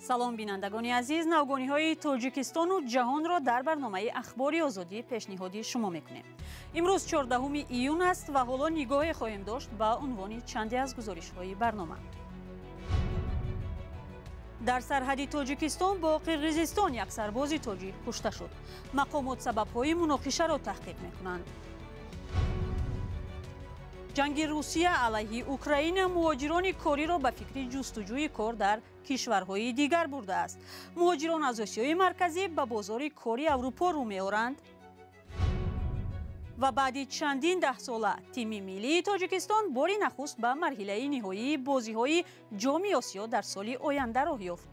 Салом, бинандагони азиз. Навгониҳои Тоҷикистону ҷаҳонро дар барномаи Ахбори Озодӣ пешниҳоди шумо мекунем. Имрӯз 14 июн аст ва ҳоло нигоҳе хоҳем дошт ба унвони чанде аз гузоришҳои барнома. Дар сарҳади Тоҷикистон бо Қирғизистон як сарбози тоҷик кушта шуд. Мақомот сабабҳои муноқишаро таҳқиқ мекунанд. Ҷанги Русия алайҳи Украина муҳоҷирони кориро ба фикри ҷустуҷӯи кор дар кишварҳои дигар бурдааст. Муҳоҷирон аз Осиёи Марказӣ ба бозори кори Аврупо рӯ меоранд. Ва баъди чандин даҳсола тими миллии Тоҷикистон бори нахуст ба марҳилаи ниҳоии бозиҳои Ҷоми Осиё дар соли оянда роҳ ёфт.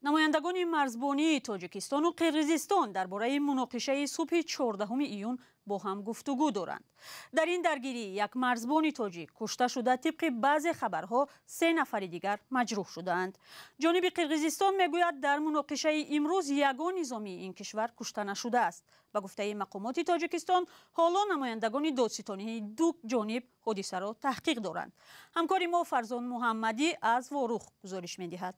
Намояндагони марзбонии Тоҷикистону Қирғизистон дар бораи муноқишаи субҳи 14 июн бо ҳам гуфтугӯ доранд. Дар ин даргирӣ як марзбони тоҷик кушта шуда, тибқи баъзе хабарҳо се нафари дигар маҷрӯҳ шудаанд. Ҷониби Қирғизистон мегӯяд, дар муноқишаи имрӯз ягон низомии ин кишвар кушта нашудааст. Ба гуфтаи мақомоти Тоҷикистон, ҳоло намояндагони додситонии ду ҷониб ҳодисаро таҳқиқ доранд. Ҳамкори мо Фарзон Муҳаммадӣ аз Ворух гузориш медиҳад.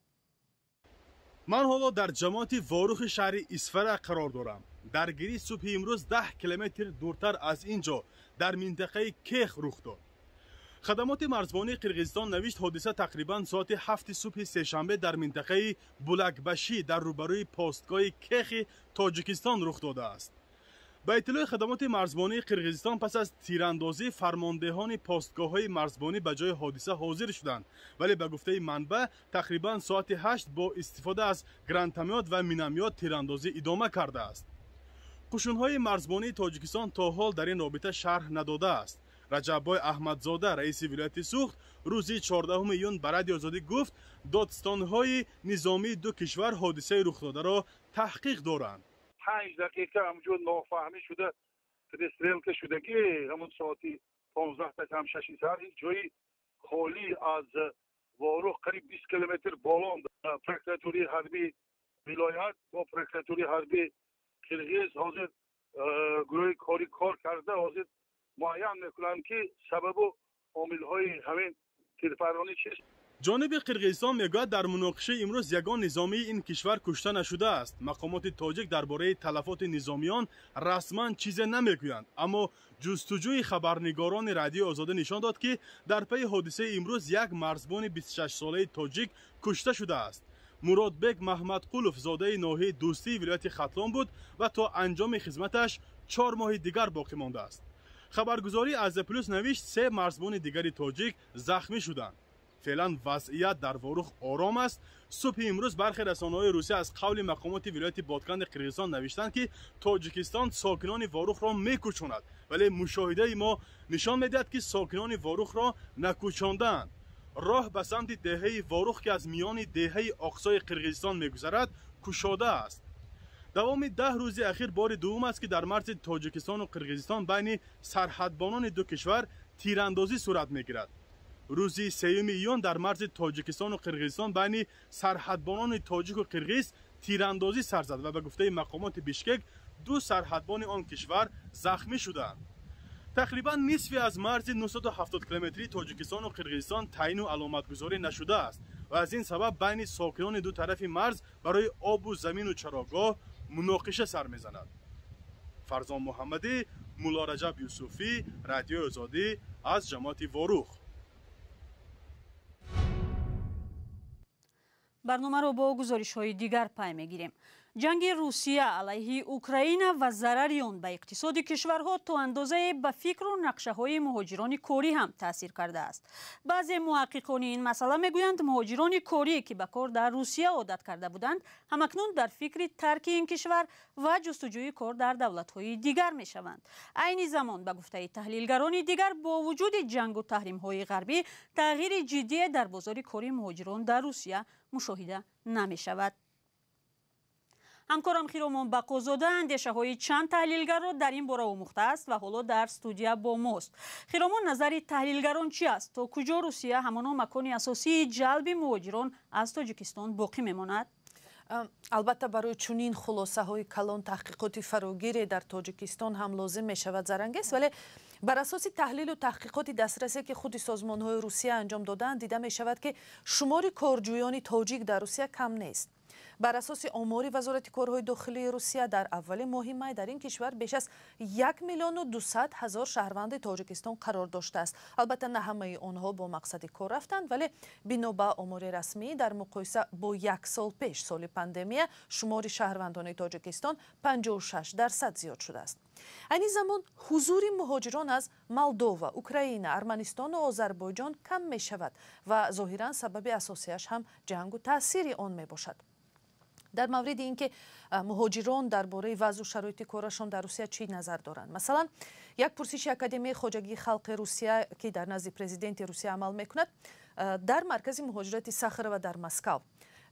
Ман ҳоло дар ҷамоати Ворухи шаҳри Исфара қарор дорам. Даргирии субҳи имрӯз 10 километр дуртар аз ин ҷо дар минтақаи Кех рух дод. Хадамоти марзбонии Қирғизистон навишт, ҳодиса тақрибан соати 7 субҳи сешанбе дар минтақаи Булакбашӣ дар рӯбарӯи постгоҳи Кехи Тоҷикистон рух додааст. Ба иттилои хадамоти марзбонии Қирғизистон, пас аз тирандозӣ фармондеҳони постгоҳҳои марзбонӣ ба ҷои ҳодиса ҳозир шуданд, вале ба гуфтаи манбаъ тақрибан соати 8 бо истифода аз гранатомёт ва миномёт тирандозӣ идома кардааст. Қушунҳои марзбонии Тоҷикистон то ҳол дар ин робита шарҳ надодааст. Раҷаббой Аҳмадзода, раиси вилояти Суғд, рӯзи 14 июн ба Радиои Озодӣ гуфт, додстонҳои низомии ду кишвар ҳодисаи рухдодаро таҳқиқ доранд. 5 дақиқа ҳамҷо нофаҳмӣ шуда, перестрелка шуда, ки ҳамон соати 15 кам 6 сар ин ҷои холӣ аз Ворух қариб 20 километр боло прокуратураи ҳарбии вилоят бо прокуратураи ҳарбии Қирғиз ҳозир гурӯҳи корӣ кор карда, ҳозир муайян мекунанд, ки сабабу омилҳои ҳамин тирпаронӣ чист. Ҷониби Қирғизистон мегӯяд, дар муноқишаи имрӯз ягон низомии ин кишвар кушта нашудааст. Мақомоти тоҷик дар бораи талафоти низомиён расман чизе намегӯянд, аммо ҷустуҷӯи хабарнигорони Радиои Озодӣ нишон дод, ки дар пайи ҳодисаи имрӯз як марзбони 26-солаи тоҷик кушта шудааст. Муродбек Маҳмадқулов зодаи ноҳияи Дӯстии вилояти Хатлон буд ва то анҷоми хизматаш 4 моҳи дигар боқӣ мондааст. Хабаргузории Азия Плюс навишт, се марзбони дигари тоҷик захмӣ шуданд. Феълан вазъият дар Ворух ором аст. Субҳи имрӯз бархе расонаҳои Русия аз қавли мақомоти вилояти Ботканди Қирғизистон навиштанд, ки Тоҷикистон сокинони Ворухро мекӯчонад, вале мушоҳидаи мо нишон медиҳад, ки сокинони Ворухро накӯчондаанд. Роҳ ба самти деҳаи Ворух, ки аз миёни деҳаи Оқсои Қирғизистон мегузарад, кушода аст. Давоми 10 рӯзи ахир бори дуввум аст, ки дар марзи Тоҷикистону Қирғизистон байни сарҳадбонони ду кишвар тирандозӣ сурат мегирад. Рӯзи 3 июн дар марзи Тоҷикистону Қирғизистон байни сарҳадбонони тоҷику қирғиз тирандозӣ сар зад ва ба гуфтаи мақомоти Бишкек ду сарҳадбони он кишвар захмӣ шуданд. Тақрибан нисфи аз марзи 970 километрии Тоҷикистону Қирғизистон таъину аломатгузорӣ нашудааст ва аз ин сабаб байни сокинони ду тарафи марз барои обу замину чарогоҳ муноқиша сар мезанад. Фарзон Муҳаммадӣ, Муллораҷаб Юсуфӣ, Радиои Озодӣ аз ҷамоати Ворух. Барномаро бо гузоришҳои дигар пай мегирем. Ҷанги Русия алайҳи Украина ва зарари он ба иқтисоди кишварҳо то андозае ба фикру нақшаҳои муҳоҷирони корӣ ҳам таъсир кардааст. Баъзе муҳаққиқони ин масъала мегӯянд, муҳоҷирони корӣ, ки ба кор дар Русия одат карда буданд, ҳамакнун дар фикри тарки ин кишвар ва ҷустуҷӯи кор дар давлатҳои дигар мешаванд. Айни замон, ба гуфтаи таҳлилгарони дигар, бо вуҷуди ҷангу таҳримҳои ғарбӣ тағйири ҷиддие дар бозори кори муҳоҷирон дар Русия мушоҳида намешавад. Ҳамкорам Хиромон Бақозода андешаҳои чанд таҳлилгарро дар ин бора омӯхтааст ва ҳоло дар студия бо мост. Хиромон, назари таҳлилгарон чи аст? То куҷо Русия ҳамоно макони асосии ҷалби муҳоҷирон аз Тоҷикистон боқӣ мемонад? Албатта, барои чунин хулосаҳои калон таҳқиқоти фарогире дар Тоҷикистон ҳам лозим мешавад, Зарангез, вале Бар асоси таҳлилу таҳқиқоти дастрасе, ки худи созмонҳои Русия анҷом додаанд, дида мешавад, ки шумори корҷӯёни тоҷик дар Русия кам нест. Бар асоси омори Вазорати корҳои дохилии Русия, дар аввали моҳи май дар ин кишвар беш аз 1 миллиону 200 ҳазор шаҳрванди Тоҷикистон қарор доштааст. Албатта, на ҳамаи онҳо бо мақсади кор рафтанд, вале бино ба омори расмӣ, дар муқоиса бо як сол пеш, соли пандемия, шумори шаҳрвандони Тоҷикистон 56% зиёд шудааст. Айни замон ҳузури муҳоҷирон аз Молдова, Украина, Арманистону Озарбойҷон кам мешавад ва зоҳиран сабаби асосиаш ҳам ҷангу таъсири он мебошад. Дар мавриди ин ки муҳоҷирон дар бораи вазъу шароити корашон дар Русия чӣ назар доранд, масалан, як пурсиши Академияи хоҷагии халқи Русия, ки дар назди президенти Русия амал мекунад, дар маркази муҳоҷирати Сахарова дар Москав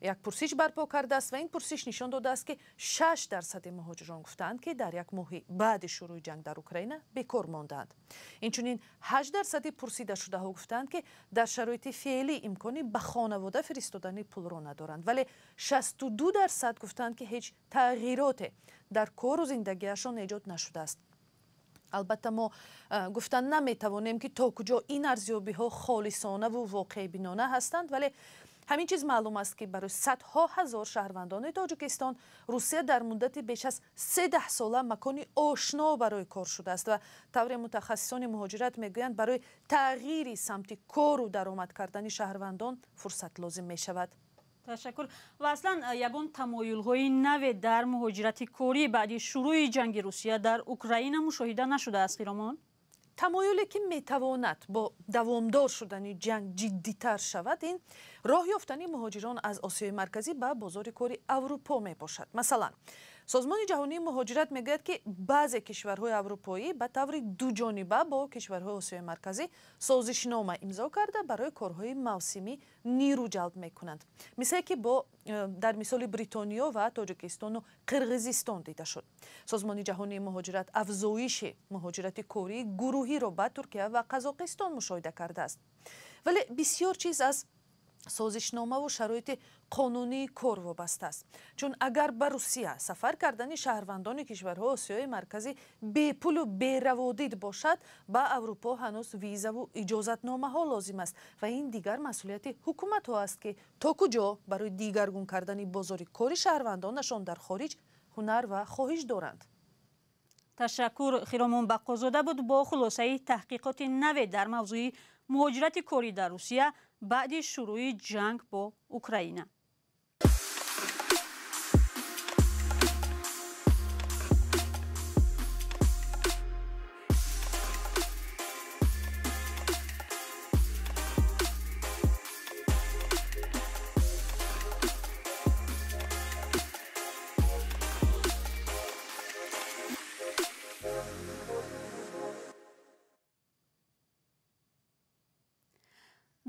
як пурсиш барпо кардааст ва ин пурсиш нишон додааст, ки 6% муҳоҷирон гуфтаанд, ки дар як моҳи баъди шурӯи ҷанг дар Украина бекор мондаанд. Инчунин 8% пурсидашудаҳо гуфтаанд, ки дар шароити феълӣ имкони ба хонавода фиристодани пулро надоранд, вале 62% гуфтаанд, ки ҳеҷ тағйироте дар кору зиндагиашон эҷод нашудааст. Албатта, мо гуфтан наметавонем, ки то куҷо ин арзёбиҳо холисонаву воқеъбинона ҳастанд, вале ҳамин чиз маълум аст, ки барои садҳо ҳазор шаҳрвандони Тоҷикистон Русия дар муддати беш аз се даҳсола макони ошно барои кор шудааст ва тавре мутахассисони муҳоҷират мегӯянд, барои тағйири самти кору даромад кардани шаҳрвандон фурсат лозим мешавад. Ташаккур. Ва аслан ягон тамоюлҳои наве дар муҳоҷирати корӣ баъди шурӯи ҷанги Русия дар Украина мушоҳида нашудааст, Хиромон? Тамоюле, ки метавонад бо давомдор шудани ҷанг ҷиддитар шавад, ин роҳ ёфтани муҳоҷирон аз Осиёи Марказӣ ба бозори кори Аврупо мебошад. Масалан, Созмони ҷаҳонии муҳоҷират мегӯяд, ки баъзе кишварҳои аврупоӣ ба таври дуҷониба бо кишварҳои Осиёи Марказӣ созишнома имзо карда, барои корҳои мавсимӣ нирӯ ҷалб мекунанд, мисле ки бо дар мисоли Бритониё ва Тоҷикистону Қирғизистон дида шуд. Созмони ҷаҳонии муҳоҷират афзоиши муҳоҷирати кории гурӯҳиро ба Туркия ва Қазоқистон мушоҳида кардааст, вале бисёр чиз аз созишномаву шароити қонунии кор вобаста аст, чун агар ба Русия сафар кардани шаҳрвандони кишварҳои Осиёи Марказӣ бепулу бераводид бошад, ба Аврупо ҳанӯз визаву иҷозатномаҳо лозим аст ва ин дигар масъулияти ҳукуматҳо аст, ки то куҷо барои дигаргун кардани бозори кори шаҳрвандонашон дар хориҷ ҳунар ва хоҳиш доранд. Ташаккур. Хиромон Баққозода буд бо хулосаи таҳқиқоти наве дар мавзӯи муҳоҷирати корӣ дар Русия баъди шурӯи ҷанг бо Украина.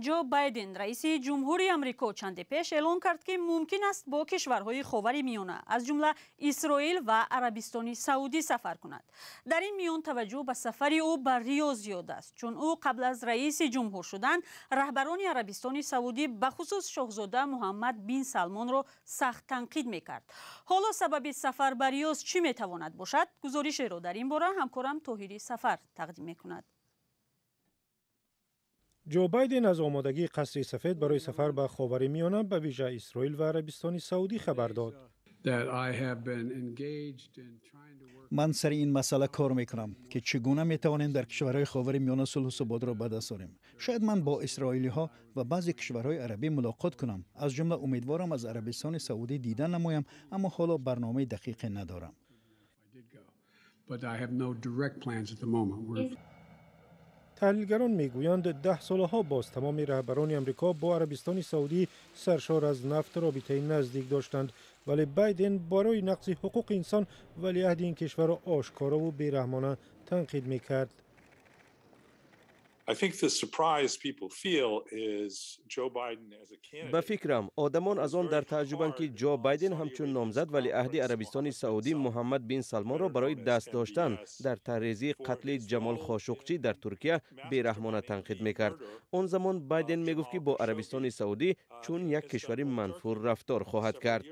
Ҷо Байден, раиси ҷумҳури Амрико, чанде пеш эълон кард, ки мумкин аст бо кишварҳои Ховари Миёна, аз ҷумла Исроил ва Арабистони Саудӣ сафар кунад. Дар ин миён таваҷҷӯҳ ба сафари ӯ ба Риёз зиёд аст, чун ӯ қабл аз раиси ҷумҳур шудан раҳбарони Арабистони Саудӣ, бахусус шоҳзода Муҳаммад бин Салмонро сахт танқид мекард. Ҳоло сабаби сафар ба Риёз чӣ метавонад бошад? Гузоришеро дар ин бора ҳамкорам Тоҳири Сафар тақдим мекунад. Ҷо Байден аз омодагии Қасри Сафед барои сафар ба Ховари Миёна, ба вижа Исроил ва Арабистони Саудӣ хабар дод. Ман сари ин масъала кор мекунам, ки чӣ гуна метавонем дар кишварҳои Ховари Миёна сулҳу суботро ба даст орем. Шояд ман бо исроилиҳо ва баъзе кишварҳои арабӣ мулоқот кунам, аз ҷумла умедворам аз Арабистони Саудӣ дида намоям, аммо ҳоло барномаи дақиқе надорам. Таҳлилгарон мегӯянд, даҳсолаҳо боз тамоми раҳбарони Амрико бо Арабистони Саудӣ, саршор аз нафт, робитаи наздик доштанд, вале Байден барои нақзи ҳуқуқи инсон валиаҳди ин кишварро ошкорову бераҳмона танқид мекард. Ба фикрам, одамон аз он дар тааҷҷубанд, ки Ҷо Байден ҳамчун номзад валиаҳди Арабистони Саудӣ Муҳаммад бин Салмонро барои даст доштан дар тарҳрезии қатли Ҷамол Хошуқчӣ дар Туркия бераҳмона танқид мекард. Он замон Байден мегуфт, ки бо Арабистони Саудӣ чун як кишвари манфур рафтор хоҳад кард.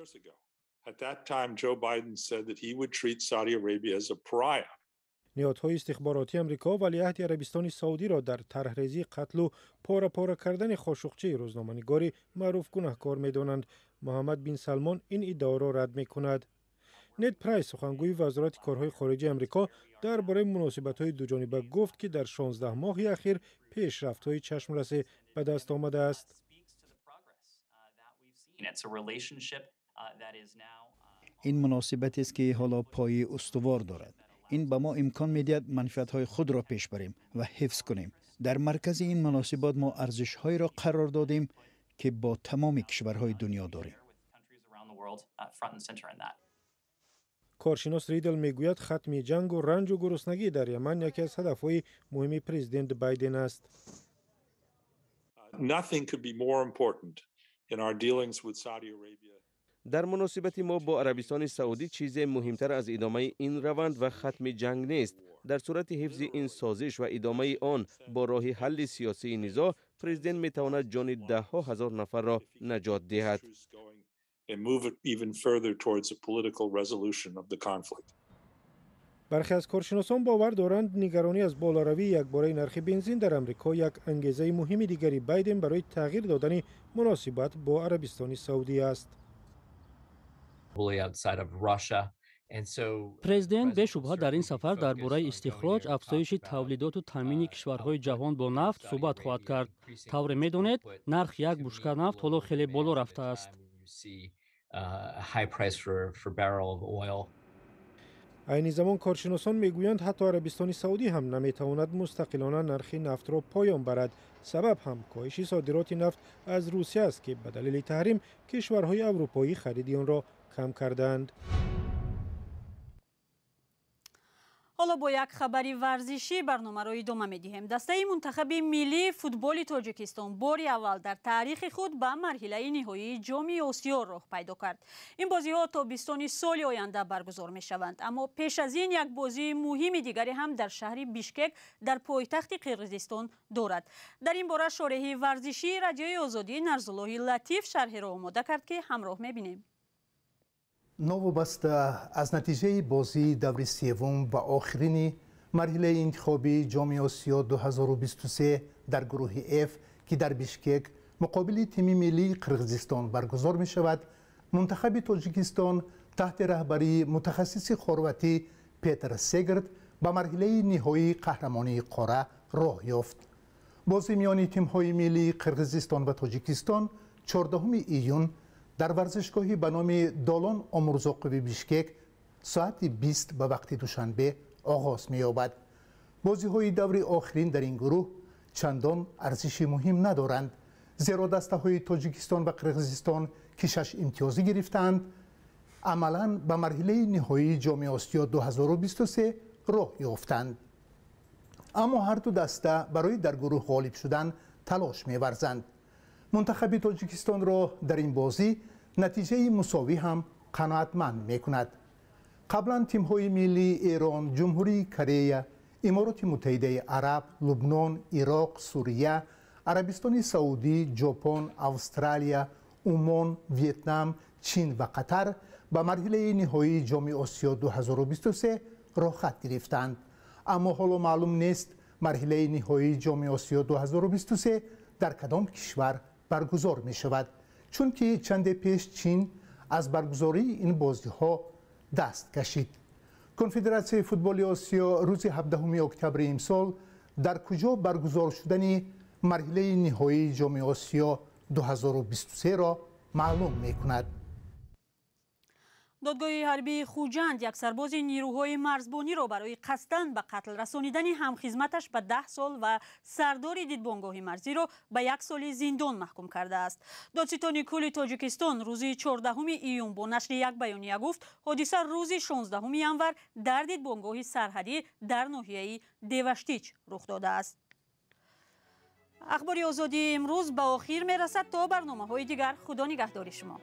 Ниҳодҳои истихборотии Амрико валиаҳди Арабистони Саудиро дар тарҳрезии қатлу пора-пора кардани Хошуқчӣ, рӯзноманигори маъруф, гунаҳкор медонанд. Муҳаммад бин Салмон ин иддаоро рад мекунад. Нед Прайс, сухангӯи Вазорати корҳои хориҷии Амрико, дар бораи муносибатҳои дуҷониба гуфт, ки дар 16 моҳи ахир пешрафтҳои чашмрасе ба даст омадааст. Ин муносибатест, ки ҳоло пояи устувор дорад. Ин ба мо имкон медиҳад манфиатҳои худро пеш барем ва ҳифз кунем. Дар маркази ин муносибот мо арзишҳоеро қарор додем, ки бо тамоми кишварҳои дунё дорем. Коршинос Ридл мегӯяд, хатми ҷангу ранҷу гуруснагӣ дар Яман яке аз ҳадафҳои муҳими президент Байден аст. Дар муносибати мо бо Арабистони Саудӣ чизе муҳимтар аз идомаи ин раванд ва хатми ҷанг нест. Дар сурати ҳифзи ин созиш ва идомаи он бо роҳи ҳалли сиёсии низоъ, президент метавонад ҷони даҳҳо ҳазор нафарро наҷот диҳад. Бархе аз коршиносон бовар доранд, нигаронӣ аз болоравии якбораи нархи бензин дар Амрико як ангезаи муҳими дигари Байден барои тағйир додани муносибат бо Арабистони Саудӣ аст. Президент бешубҳа дар ин сафар дар бораи истихроҷ, афзоиши тавлидоту таъмини кишварҳои ҷаҳон бо нафт суҳбат хоҳад кард. Тавре медонед, нарх як бушка нафт ҳоло хеле боло рафтааст. Айни замон коршиносон мегӯянд, ҳатто Арабистони Саудӣ ҳам наметавонад мустақилона нархи нафтро поён барад. Сабаб ҳам коҳиши содироти нафт аз Русия аст, ки ба далели таҳрим кишварҳои аврупоӣ хариди онро кам кардаанд. Ҳоло бо як хабари варзишӣ барномаро идома медиҳем. Дастаи мунтахаби миллии футболи Тоҷикистон бори аввал дар таърихи худ ба марҳилаи ниҳоии Ҷоми Осиё роҳ пайдо кард. Ин бозиҳо то бистони соли оянда баргузор мешаванд. Аммо пеш аз ин як бозии муҳими дигаре ҳам дар шаҳри Бишкек дар пойтахти Қирғизистон дорад. Дар ин бора шореҳи варзишии Радиои Озодӣ Нарзуллоҳи Латиф шарҳеро омода кард, ки ҳамроҳ мебинем. Новобаста аз натиҷаи бозии даври севум ва охирини марҳилаи интихобии Ҷоми Осиё 2023 дар гурӯҳи Ф, ки дар Бишкек муқобили тими миллии Қирғизистон баргузор мешавад, мунтахаби Тоҷикистон таҳти раҳбарии мутахассиси хорватӣ Петр Сегрт ба марҳилаи ниҳоии қаҳрамонии қора роҳ ёфт. Бозӣ миёни тимҳои миллии Қирғизистон ва Тоҷикистон 14 июн дар варзишгоҳи ба номи Долон Омурзоқови Бишкек соати 20 ба вақти Душанбе оғоз меёбад. Бозиҳои даври охирин дар ин гурӯҳ чандон арзиши муҳим надоранд, зеро дастаҳои Тоҷикистон ва Қирғизистон, ки 6 имтиёзӣ гирифтаанд, амалан ба марҳилаи ниҳоии Ҷоми Осиё 2023 роҳ ёфтанд. Аммо ҳарду даста барои дар гурӯҳ ғолиб шудан талош меварзанд. Мунтахаби Тоҷикистонро дар ин бозӣ натиҷаи мусовӣ ҳам қаноатманд мекунад. Қаблан тимҳои миллии Эрон, Ҷумҳурии Корея, Имороти Муттаҳидаи Араб, Лубнон, Ироқ, Сурия, Арабистони Саудӣ, Ҷопон, Австралия, Умон, Вьетнам, Чин ва Қатар ба марҳилаи ниҳоии Ҷоми Осиё 2023 роҳхат гирифтанд. Аммо ҳоло маълум нест марҳилаи ниҳоии Ҷоми Осиё 2023 дар кадом кишвар баргузор мешавад, чунки чанде пеш Чин аз баргузории ин бозиҳо даст кашид. Конфедератсияи футболи Осиё рӯзи 17 октябри имсол дар куҷо баргузор шудани марҳилаи ниҳоии Ҷоми Осиё 2023-ро маълум мекунад. Додгоҳи ҳарбии Хуҷанд як сарбози нирӯҳои марзбониро барои қасдан ба қатл расонидани ҳамхизматаш ба 10 сол ва сардори дидбонгоҳи марзиро ба 1 соли зиндон маҳкум кардааст. Додситони кулли Тоҷикистон рӯзи 14 июн бо нашри як баёния гуфт, ҳодиса рӯзи 16 январ дар дидбонгоҳи сарҳадӣ дар ноҳияи Деваштич рух додааст. Ахбори Озодии имрӯз ба охир мерасад. То барномаҳои дигар Худо нигаҳдори шумо.